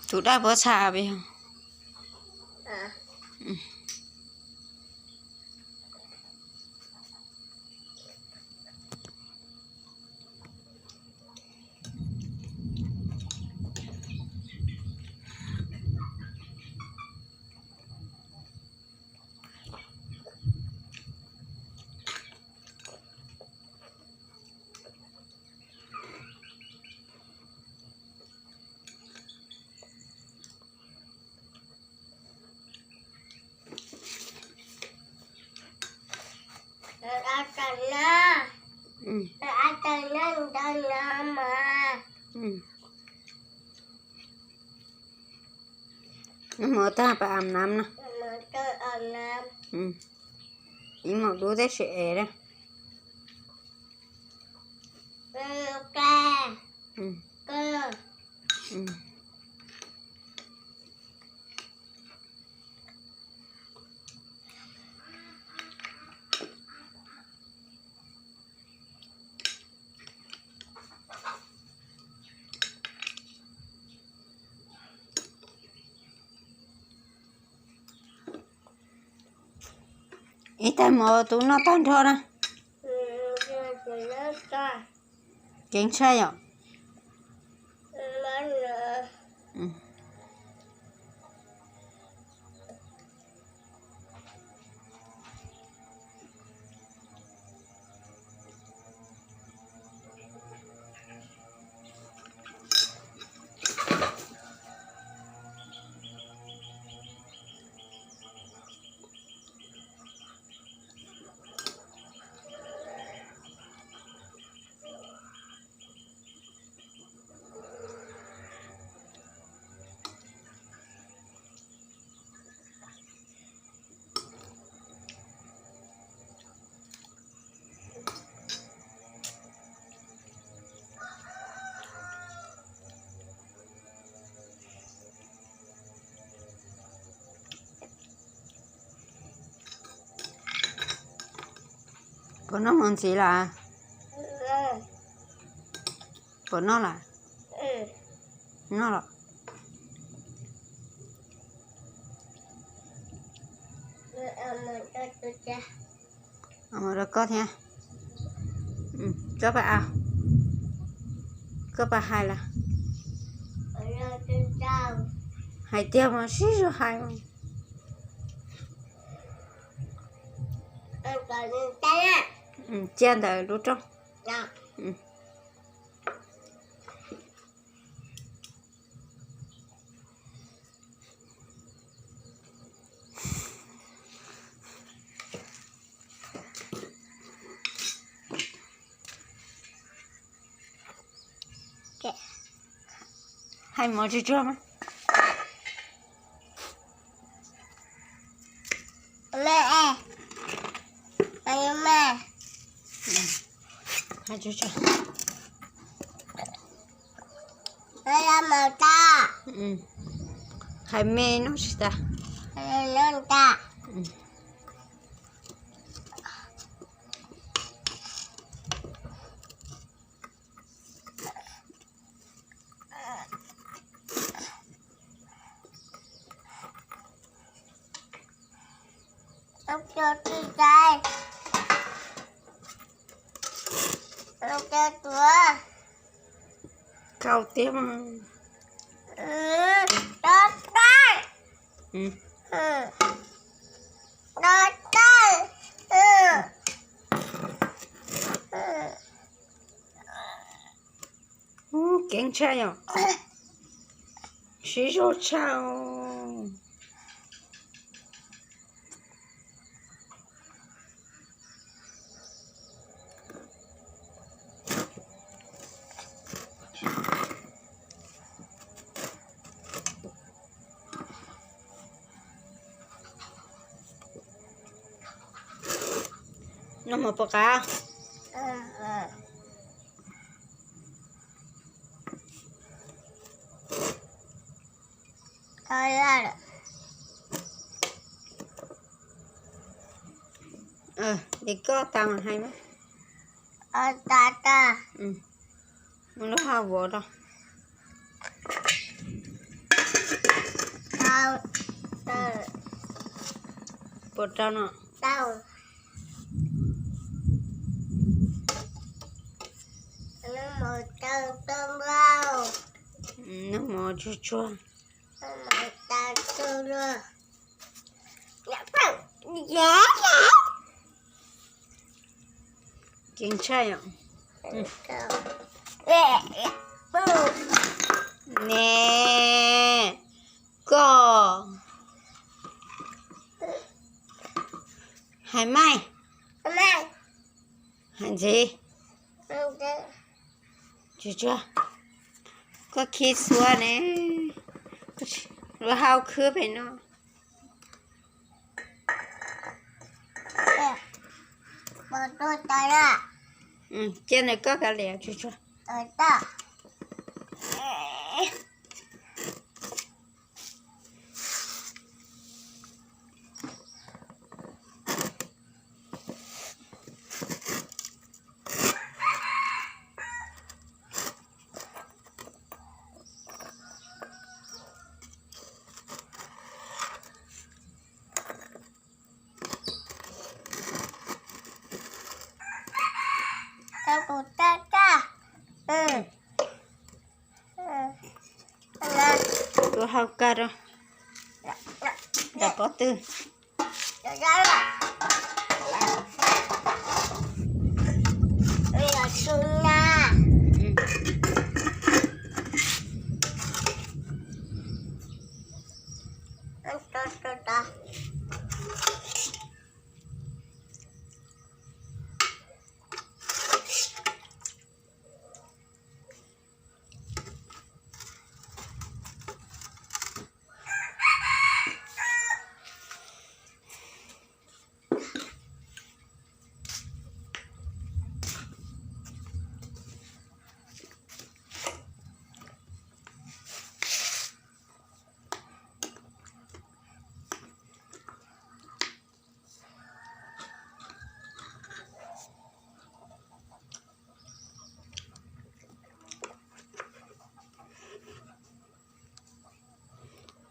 Tus daj puab txha pes yog. Noj mov tag pab am nam no. Ib mos dub tib si es na. Ib tais mov tub noj tag nrho na. Ceev tshaj yom. Puas noj mov ntxiv lawm? Puas noj lawm? Noj los? Mov rau koj thiab. Koj pab, koj pab hais lawm. Hais tiag mas sib zog hais. Cia ntawm lub rooj. Hais mov tsuag tsuag mas. Hais me no tsis tas. Kau tiag mas. Ub, keev tshaj yom. Sib zog tshaj. Noj mov puas qab? Es koj tas mas hais mas. Mus lub hauv vov rau. Puas rau no? Noj mov tsuag tsuag. Ceev tshaj yom. Ne, koj hais mai, hais ntxiv. Tsuag tsuag, koj khib xuab ne, lub hau khwb pem no. Cia nws koj kav liam tsuag tsuag. Lub hau kaj rau, nram pob tw.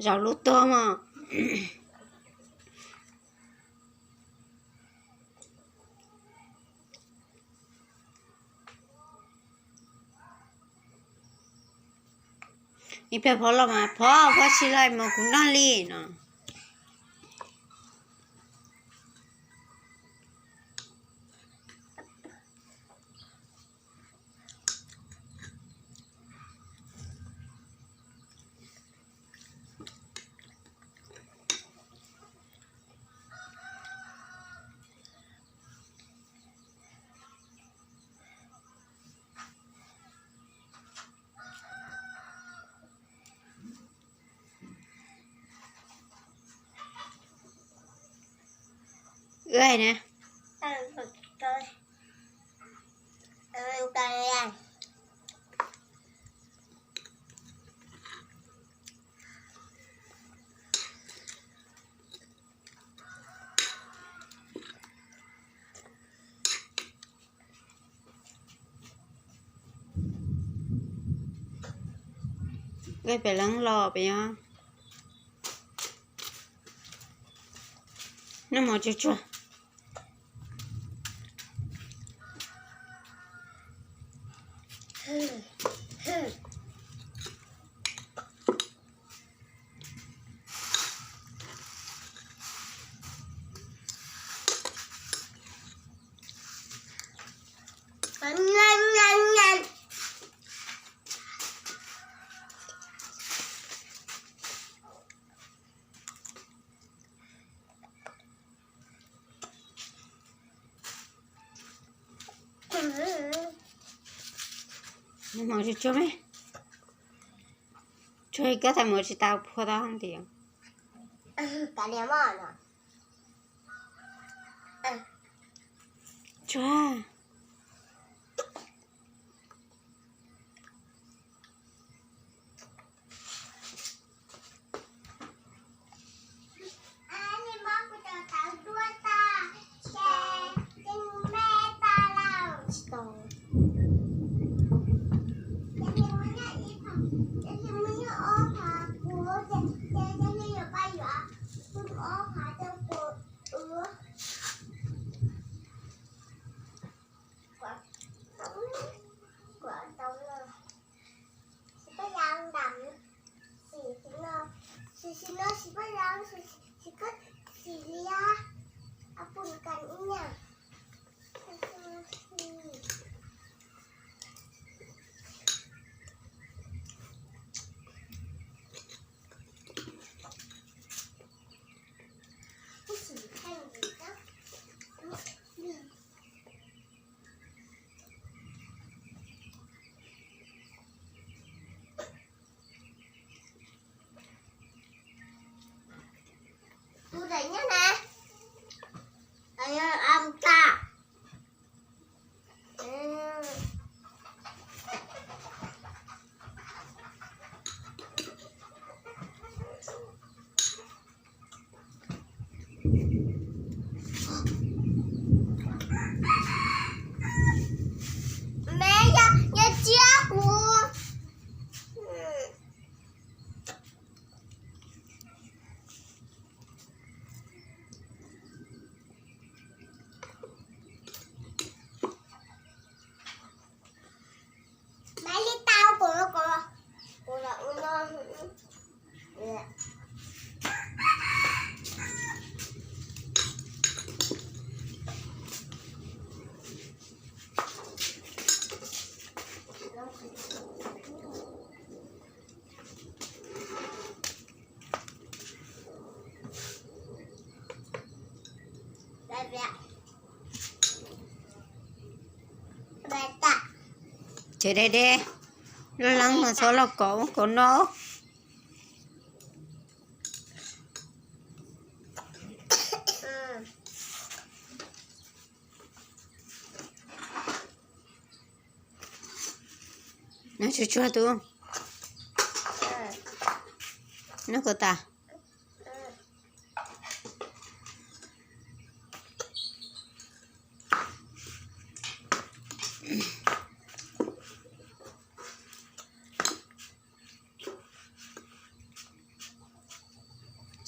Zaum lub tuag mog. Ib pliag Phov los mas, Phov, Phov tsis los mas kuv noj li no. Ua na. Pem leej los pem os. Noj mov tsuag tsuag. Noj mov tsuag tsuag me. Tsuag koj tais muam tsis tau phua tau ntiav. Tsuag. Ces deb deb, loj leeb mas txhob los kov ub kov no. Noj tsuag tsuag tub. Noj kom tas.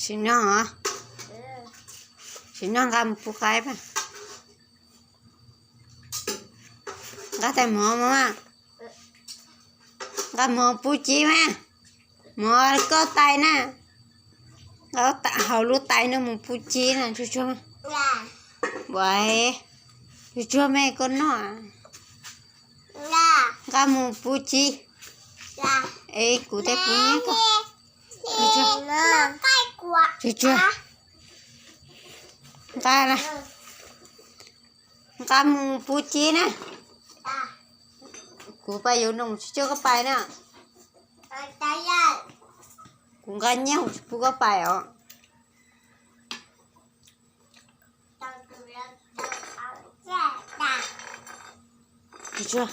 Sim no, sim no nqa mus pub qaib mas. Nqa tais mov mas, nqa mov pub Cib mas. Mov koj tais na, nqa hauv lub tais no mus pub Cib na, tsuag tsuag. Ua, tsuag tsuag me koj noj. Nqa mus pub Cib. Es kuv tej pub nyiab koj. Tsuag tsuag. Nqa, nqa mus pub Cib na. Kuv pais yuav noog tsis coj koj pais na. Kuv nqa nyiaj tsis pub koj pais os. Tsuag tsuag.